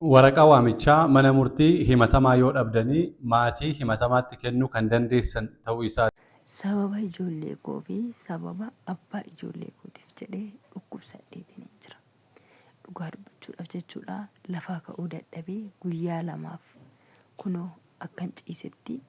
Waraqaa waamichaa mana murtii himatamaa yoo dhabdanii maatii himatamaatti kennuu kan dandeessan ta'uu isaa. Sababa ijoollee koo fi sababa abbaa ijoollee kootiif jedhee dhukkubsadheetiin jira. Dhugaa dubbachuudhaaf jechuudha lafaa ka'uu dadhabee guyyaa lamaaf kunoo akkan ciisetti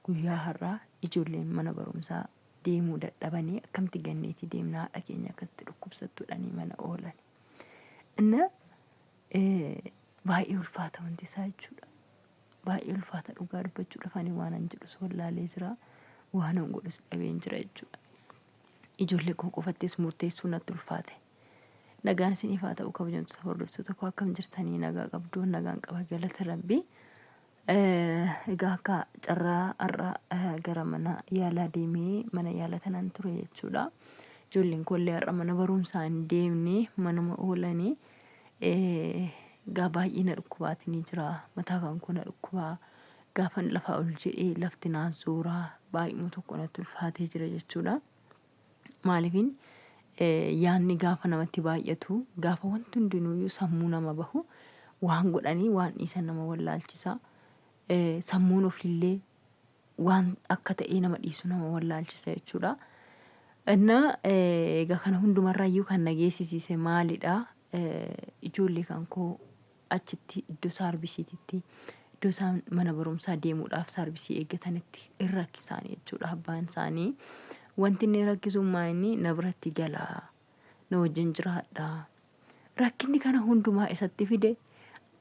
guyyaa har'aa ijoolleen mana barumsaa deemuu dadhabanii akkamitti ganneetii deemna haadha keenya akkasitti dhukkubsattuudhanii mana oolani. Inna baay'ee ulfaata wanti isaa jechuudha. Baay'ee ulfaata dhugaa dubbachuudhaaf ani waanan jedhus wallaalee jira. Waanan godhus dhabeen jira jechuudha. Ijoollee koo qofattis murteessuu natti ulfaate. Nagaan isiniif haa ta'u kabajamtoota hordoftoota koo, akkam jirtanii? Nagaa qabdu? Nagaan qaba, galata Rabbii. Egaa akka carraa har'a gara mana yaalaa deemee mana yaala tanaan ture jechuudha. Ijoolleen koollee har'a mana barumsaa hin deemne, manuma oolanii. Egaa baay'ee na dhukkubaatii jira. Mataa kan koo na dhukkubaa. Gaafan lafaa ol jedhee lafti naa zooraa, baay'uma tokko natti ulfaatee jira jechuudha. Maaliifin yaadni gaafa namatti baay'atu, gaafa wanti hundinuuyyuu sammuu nama bahu, waan godhanii waan dhiisan nama wallaalchisa. Sammuun ofiillee waan akka ta'ee nama dhiisu nama wallaalchisa jechuudha. Innaa egaa kana hundumarraayyuu kan na geessisiise maalidha? Ijoollee kan koo achitti iddoo saarbisiititti, iddoo isaan mana barumsaa deemuudhaaf saarbisii eeggatanitti in rakkisaanii jechuudha abbaan isaanii. Wanti inni rakkisummaa inni na biratti galaa, na wajjin jiraadha. Rakkinni kana hundumaa isatti fide,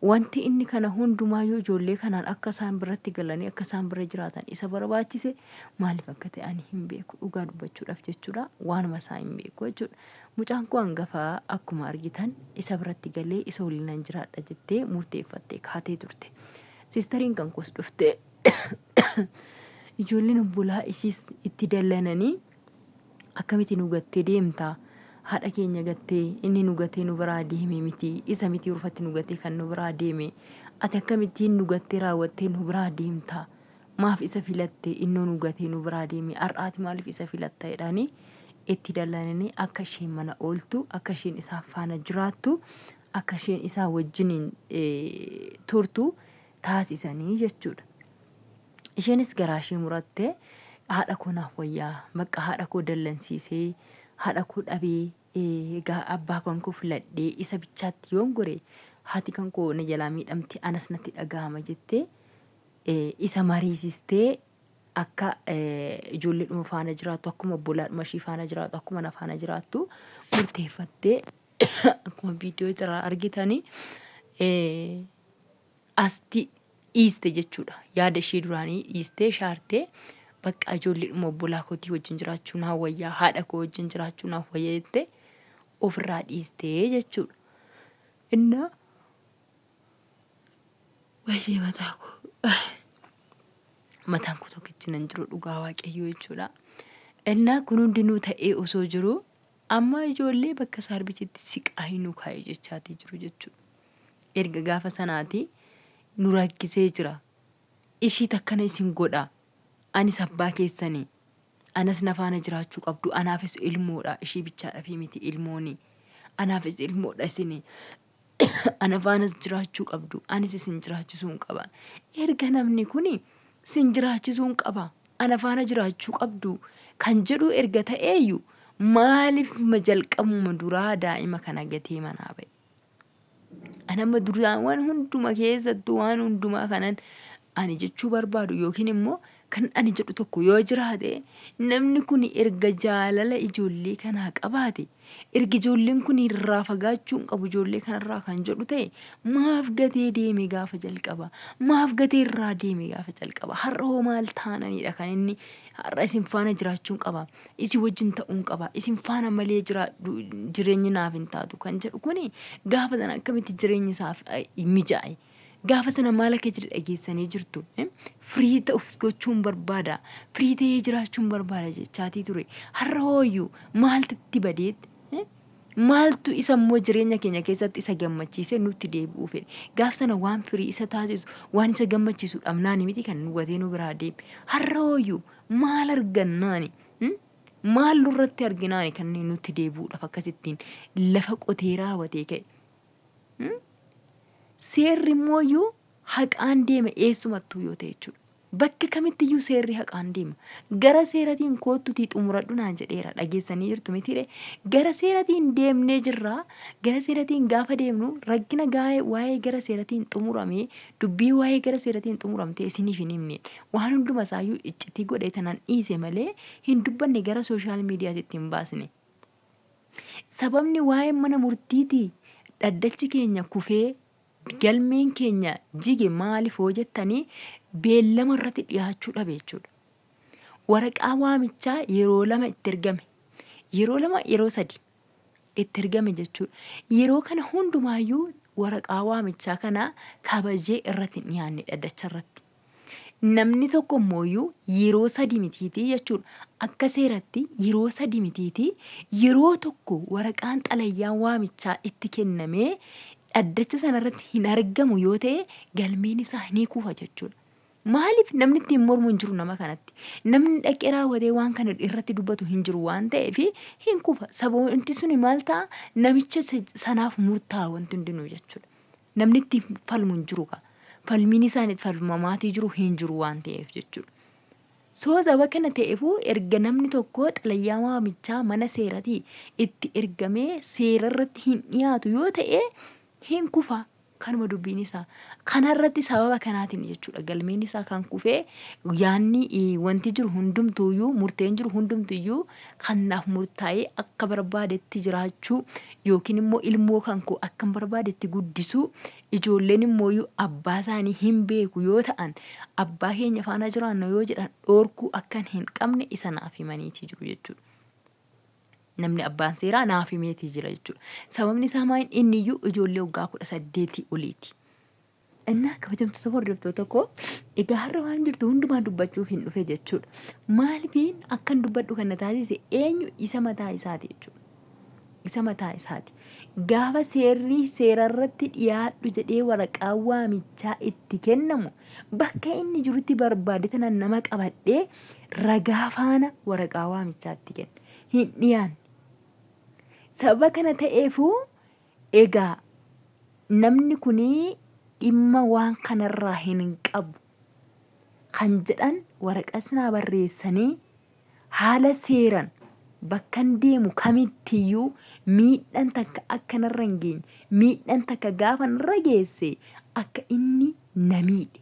wanti inni kana hundumaayyuu ijoollee kanaan akka isaan biratti galanii akka isaan bira jiraatan isa barbaachise maaliif akka ta'e ani hin beeku, dhugaa dubbachuudhaaf jechuudha, waanuma isaa hin beeku jechuudha. Mucaan koo hangafaa akkuma argitan isa biratti galee isa waliinan jiraadha jettee murteeffattee kaatee turte. Siistariin kan koos dhuftee ijoolleen obbolaa ishiis itti dallananii, "Akkamitti nu gattee deemta? Haadha keenya gattee, inni nu gatee nu biraa deeme miti, isa miti urfatti nu gatee kan nu biraa deeme. Ati akkamittiin nu gattee raawwattee nu biraa deemta? Maaf isa filatte? Innoo nu gatee nu biraa deeme, har'aati maaliif isa filatta?" jedhanii itti dallananii akka isheen mana ooltu, akka isheen isaan faana jiraattu, akka isheen isaa wajjiniin turtu taasisanii jechuudha. Isheenis garaa ishee murattee, haadha koo naaf wayyaa, bakka haadha koo dallansiisee haadha koo dhabee, egaa abbaa kan koo filadhee isa bichaatti yoon gore haati kan koo na jalaa miidhamti, anas natti dhaga'ama jettee isa mariisistee akka ijoolleedhuma faana jiraattu, akkuma obbolaadhuma ishii faana jiraattu, akkuma na faana jiraattu murteeffattee, akkuma viidiyoo irraa argitanii asti dhiiste jechuudha. Yaada ishee duraanii dhiistee shaartee, bakka ijoolleedhuma obbolaa kootii wajjin jiraachuu naaf wayyaa, haadha koo wajjin jiraachuu naaf wayya jettee ofirraa dhiistee jechuudha. Innaa wayii mataa koo, mataan koo tokkichi nan jiru dhugaa Waaqayyoo jechuudha. Innaa kun hundinuu ta'ee osoo jiru amma ijoollee bakka saarbisitti siqaayii nu kaa'e jechaatii jiru jechuudha. Erga gaafa sanaati nu rakkisee jira. Ishii takkana isin godha. Anis abbaa keessanii. Anas na faana jiraachuu qabdu. Anaafis ilmoodha. Ishii bichaadhafi miti ilmooni. Anaafis ilmoodha isini. Ana faanas jiraachuu qabdu. Anis isin jiraachisuun qaba. Erga namni kuni sin jiraachisuun qaba, ana faana jiraachuu qabdu kan jedhu erga ta'eeyyu, maaliif jalqabuma duraa daa'ima kana gatee manaa ba'e? Ani amma duraan waan hunduma keessattuu waan hundumaa kanan ani jechuu barbaadu yookiin immoo kan ani jedhu tokko yoo jiraate, namni kun erga jaalala ijoollee kanaa qabaate, erga ijoolleen kun irraa fagaachuu hin qabu ijoollee kanarraa kan jedhu ta'e, maaf gatee deeme gaafa jalqaba? Maaf gatee irraa deeme gaafa jalqaba? Har'a hoo maal taananidha kan inni har'a isin faana jiraachuun qaba, isin wajjin ta'uun qaba, isin faana malee jiraadhu jireenyi naaf hin taatu kan jedhu kuni gaafa sana akkamitti jireenyi isaaf mijaa'e? Gaafa sana maal akka jedhe dhageessanii jirtu. Firii ta'uuf gochuun barbaada. Firii ta'ee jiraachuun barbaada jechaatii ture. Har'a hooyyuu maaltu itti badeet? Maaltu isa immoo jireenya keenya keessatti isa gammachiisee nutti deebi'uu fedhe? Gaaf sana waan firii isa taasisu, waan isa gammachiisu dhabnaani miti kan nu gatee nu biraa deeme? Har'a hooyyuu maal argannaani? Maal nurratti arginaani kan inni nutti deebi'uudhaaf akkasittiin lafa qotee raawwatee ka'e? Seerri immooyyuu haqaan deema eessumattuu yoo ta'e jechuudha. Bakka kamittiyyuu seerri haqaan deema. Gara seeratiin koottutii xumuradhu naan jedheera. Dhageessanii jirtu mitiire. Gara seeratiin deemnee jirra. Gara seeratiin gaafa deemnu rakkina waa'ee gara seeratiin xumurame dubbii waa'ee gara seeratiin xumuramte isiniif hin himne. Waan hunduma isaayyuu iccitii godhee tanan dhiise malee hin dubbanne gara social miidiyaatitti hin baasne. Sababni waa'een mana murtiitii dhaddachi keenya kufee galmeen keenya jige maaliif hoo jettanii beellama irratti dhiyaachuu dhabe jechuudha. Waraqaa waamichaa yeroo lama itti ergame. Yeroo lama yeroo sadi itti ergame jechuudha. Yeroo kana hundumaayyuu waraqaa waamichaa kana kabajee irratti hin dhiyaanne dhaddacha irratti. Namni tokko immooyyuu yeroo sadi mitiitii jechuudha. Akka seeratti yeroo sadi mitiitii yeroo tokko waraqaan xalayyaan waamichaa itti kennamee dhaddacha sanarratti hin argamu yoo ta'e galmeen isaa ni kufa jechuudha. Maaliif namni ittiin mormu hin jiru nama kanatti. Namni dhaqee raawwatee waan kana irratti dubbatu hin jiru waan ta'eef hin kufa. Sababa wanti suni maal ta'a namicha sanaaf murtaa'a wanti hundinuu jechuudha. Namni ittiin falmu hin jiru kaa. Falmiin isaan itti falmamaatii jiru hin jiru waan ta'eef jechuudha. So sababa kana ta'eefuu erga namni tokko xalayaa waamichaa mana seeratii itti ergamee seera irratti hin dhiyaatu yoo ta'e hin kufa. Kanuma dubbiin isaa. Kanarratti sababa kanaatiin jechuudha galmeen isaa kan kufee yaanni wanti jiru hundumtuuyyuu murteen jiru hundumtuuyyuu kan naaf murtaa'ee akka barbaadetti jiraachuu yookiin immoo ilmoo kan koo akkan barbaadetti guddisuu ijoolleen immooyyuu abbaa isaanii hin beeku yoo ta'an abbaa keenya faana jiraanna yoo jedhan dhoorkuu akkan hin qabne isa naaf himaniitii jiru jechuudha. Namni abbaan seeraa naaf himeetii jira jechuudha. Sababni isaa maal inni iyyuu ijoollee waggaa 18 oliiti. Innaa kabajamtoota hordoftoota koo egaa har'a waan jirtu hundumaa dubbachuuf hin dhufe jechuudha. Maaliifiin akkan dubbadhu kan na taasise eenyu isa mataa isaati jechuudha. Isa mataa isaati. Gaafa seerri seerarratti dhiyaadhu jedhee waraqaa waamichaa itti kennamu bakka inni jirutti barbaade tana nama qabadhee ragaa faana waraqaa waamichaa itti kenna. Hin dhiyaanne. Sababa kana ta'eefuu egaa namni kun dhimma waan kanarraa hin qabu kan jedhan waraqas naa barreessanii haala seeran bakkan deemu kamittiyyuu miidhan takka akka narra hin geenye miidhan takka gaafa narra geesse akka inni na miidhe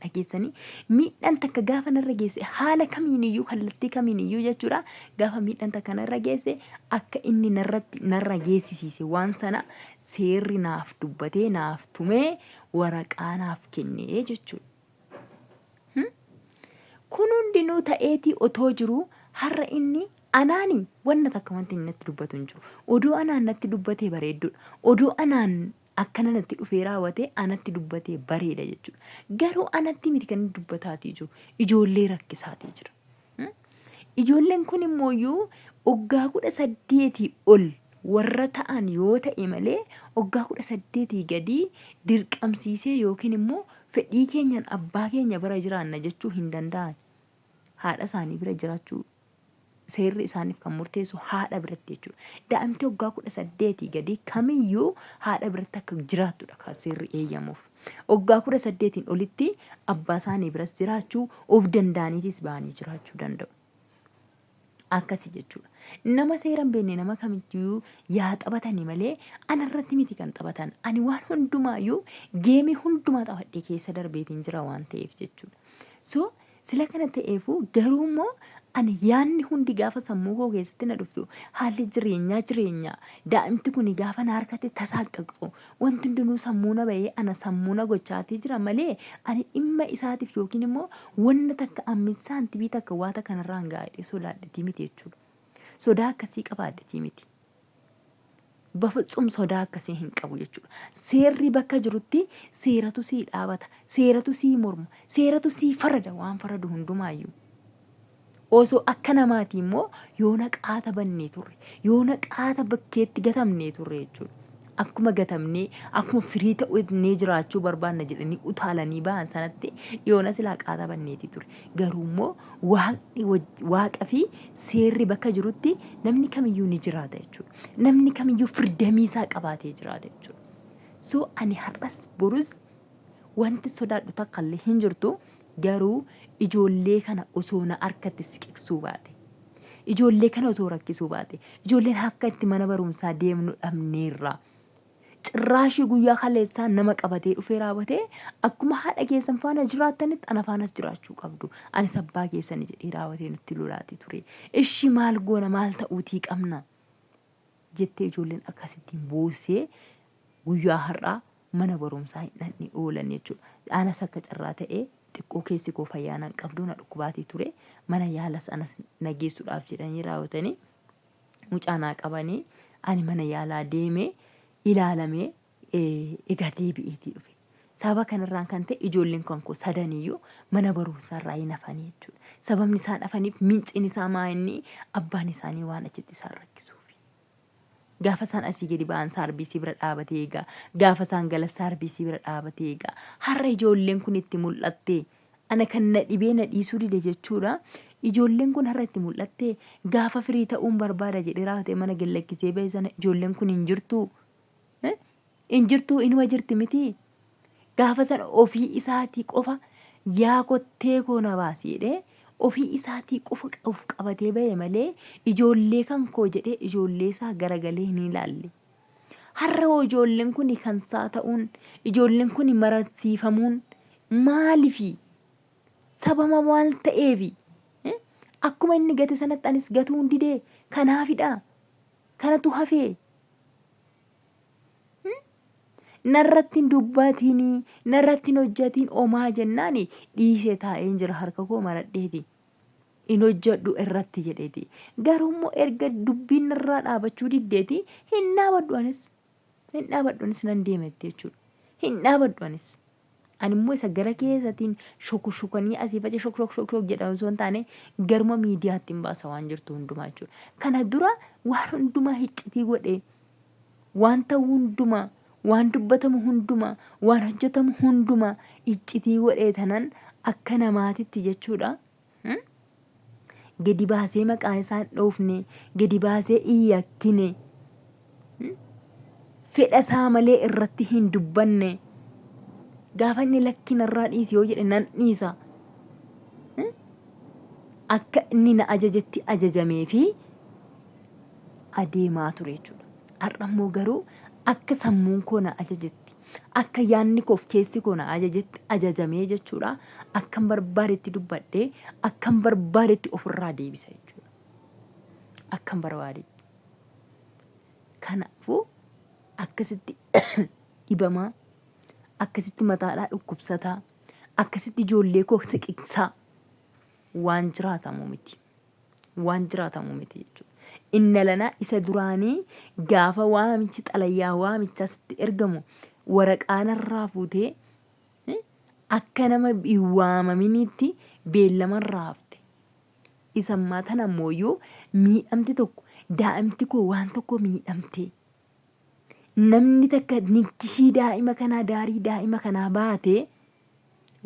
dhageessanii miidhaan takka gaafa narra geesse haala kamiiniyyuu kallattii kamiiniyyuu jechuudha gaafa miidhaan takka narra geesse akka inni narratti narra geessisiise waan sana seerri naaf dubbatee naaf tumee waraqaa naaf kennee jechuudha. Kun hundinuu ta'eetii otoo jiruu har'a inni anaani wanna takka wanti inni natti dubbatu hin jiru. Odoo anaan natti dubbatee bareedduudha. Odoo anaan akkana natti dhufee raawwatee anatti dubbatee bareeda jechuudha. Garuu anatti miti kan inni dubbataatii jiru. Ijoollee rakkisaatii jira. Ijoolleen kun immooyyuu waggaa 18 ol warra ta'an yoo ta'e malee waggaa 18 gadii dirqamsiisee yookiin immoo fedhii keenyaan abbaa keenya bira jiraanna jechuu hin danda'an. Haadha isaanii bira jiraachuu seerri isaaniif kan murteessu haadha biratti jechuudha. Daa'imti waggaa 18 gadii kamiyyuu haadha biratti akka jiraattudha kan seerri eeyyamuuf. Waggaa 18n olitti abbaa isaanii biras jiraachuu of danda'aniitis ba'anii jiraachuu danda'u. Akkasi jechuudha. Nama seera hin beekne nama kamiyyuu yaa taphatanii malee anarratti miti kan taphatan. Ani waan hundumaayyuu geemii hundumaa taphadhee keessa darbeetiin jira waan ta'eef jechuudha. So Sila kana ta'eefuu garuu immoo ani yaanni hundi gaafa sammuu koo keessatti na dhuftu haalli jireenyaa jireenyaa daa'imti kuni gaafa na harkatti tasaaqqaqxu wanti hundinuu sammuu na bahee ana sammuu na gochaatii jira malee ani dhimma isaatiif yookiin immoo wanna takka ammin saantibii takka waa takka narraan ga'a jedhee sodaadhetii miti jechuudha. Sodaa akkasii qabaadhetii miti. Bafutsum sodaa akkasii hin qabu jechuudha. Seerri bakka jirutti seeratu sii dhaabata, seeratu sii morma, seeratu sii farada waan faradu hundumaayyuu. Osoo akka namaatii immoo yoona qaata bannee turre, yoona qaata bakkeetti gatamnee turre jechuudha. Akkuma gatamnee, akkuma firii ta'unnee jiraachuu barbaanna jedhanii utaalanii ba'an sanatti yoona silaa qaata banneetii ture. Garuu immoo Waaqni waaqa fi seerri bakka jirutti namni kamiyyuu ni jiraata jechuudha. Namni kamiyyuu firdamii isaa qabaatee jiraata jechuudha. So ani har'as borus wanti sodaadhu takka illee hin jirtu garuu ijoollee kana osoo na harkatti siqiqsuu baate. Ijoollee kana osoo rakkisuu baate. Ijoolleen akka itti mana barumsaa deemnu dhabneerra. Cirraashii guyyaa kaleessaa nama qabatee dhufee raawwatee akkuma haadha keessan faana jiraattanitti ana faanas jiraachuu qabdu. Anis abbaa keessani jedhee raawwatee nutti lolaati ture. Ishi maal goona maal ta'uutii qabna jettee ijoolleen akkasittiin boossee guyyaa har'aa mana barumsaa hin dhaqne oolan jechuudha. Anas akka carraa ta'ee xiqqoo keessi koo fayyaa nan qabdu na dhukkubaatii ture. Mana yaalas anas na geessuudhaaf jedhanii raawwatanii mucaa naa qabanii ani mana yaalaa deemee ilaalamee egaa deebi'eetii dhufe. Sababa kanarraan kan ta'e ijoolleen kan koo sadaniyyuu mana barumsaarraa hin hafanii jechuudha. Sababni isaan hafaniif minciin isaa maa inni abbaan isaanii waan achitti isaan rakkisuufi. Gaafa isaan asii gadi ba'an saarbiisii bira dhaabatee eegaa. Gaafa isaan galan saarbiisii bira dhaabatee eegaa. Har'a ijoolleen kun itti mul'atte. Ana kan na dhibee na dhiisuu dide jechuudha. Ijoolleen kun har'a itti mul'atte gaafa firii ta'uun barbaada jedhee raawwatee mana gad lakkisee ba'e sana ijoolleen kun hin jirtu. Hin jirtu inuma jirti miti. Gaafa sana ofii isaatii qofa yaa kottee koo na baasi jedhee ofii isaatii qofa of qabatee ba'e malee ijoollee kan koo jedhee ijoollee isaa garagalee hin ilaalle. Har'a hoo ijoolleen kun kan isaa ta'uun ijoolleen kun mararsiifamuun maalifi? Sababa maal ta'eefi? Akkuma inni gate sanatti anis gatuun didee kanaafidha. Kanatu hafee. Narratti hin dubbatiin, narratti hin hojjatiin omaa jennaan dhiisee taa'een jira harka koo maradheeti. Hin hojjadhu irratti jedheeti. Garuu immoo erga dubbiin narraa dhaabachuu diddeeti hin dhaabadhu anis. Hin dhaabadhu anis nan deemetti jechuudha. Hin dhaabadhu anis. Ani immoo isa gara keessatiin shokoshokanii asii faca shok shok shok shok jedhan osoo hin taane garuma miidiyaatti hin baasa waan jirtu hundumaa jechuudha. Kana dura waan hundumaa hiccitii godhee waan ta'u hundumaa waan dubbatamu hundumaa waan hojjetamu hundumaa iccitii godhee tanan akka namaatitti jechuudha. Gadi baasee maqaa isaa hin dhoofne, gadi baasee hin yakkine, fedha isaa malee irratti hin dubbanne. Gaafa inni lakki narraa dhiisi yoo jedhe nan dhiisa. Akka inni na ajajetti ajajamee fi adeemaa ture jechuudha. Har'a immoo garuu akka sammuun koo na ajajetti, akka yaadni koof keessi koo na ajajetti ajajamee jechuudha. Akkan barbaadetti dubbadhee, akkan barbaadetti ofirraa deebisa jechuudha. Akkan barbaadetti. Kanaafuu akkasitti dhibamaa, akkasitti mataadhaa dhukkubsataa, akkasitti ijoollee koo siqiksaa waan jiraatamu miti. Waan jiraatamu miti jechuudha. Inna lanaa isa duraanii gaafa waamichi xalayaa waamichaa sitti ergamu waraqaa narraa fuutee akka nama hin waamaminiitti beellamarraa hafte. Isa ammaa tana ammoo miidhamti tokko daa'imti koo waan tokko miidhamte. Namni takka nikkishii daa'ima kanaa daarii daa'ima kanaa baate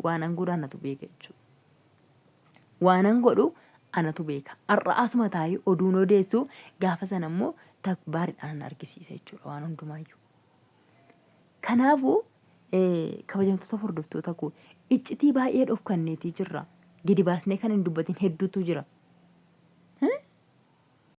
waan an godhu anatu beeka jechuudha. Waanan godhu anatu beeka. Har'a asuma taa'ee oduun odeessu gaafa sana immoo takbaaridhaan argisiisa jechuudha waan hundumaayyuu. Kanaafuu kabajamtoota hordoftoota koo iccitii baay'ee dhokkanneetii jirra. Gadi baasnee kan hin dubbatin hedduutu jira.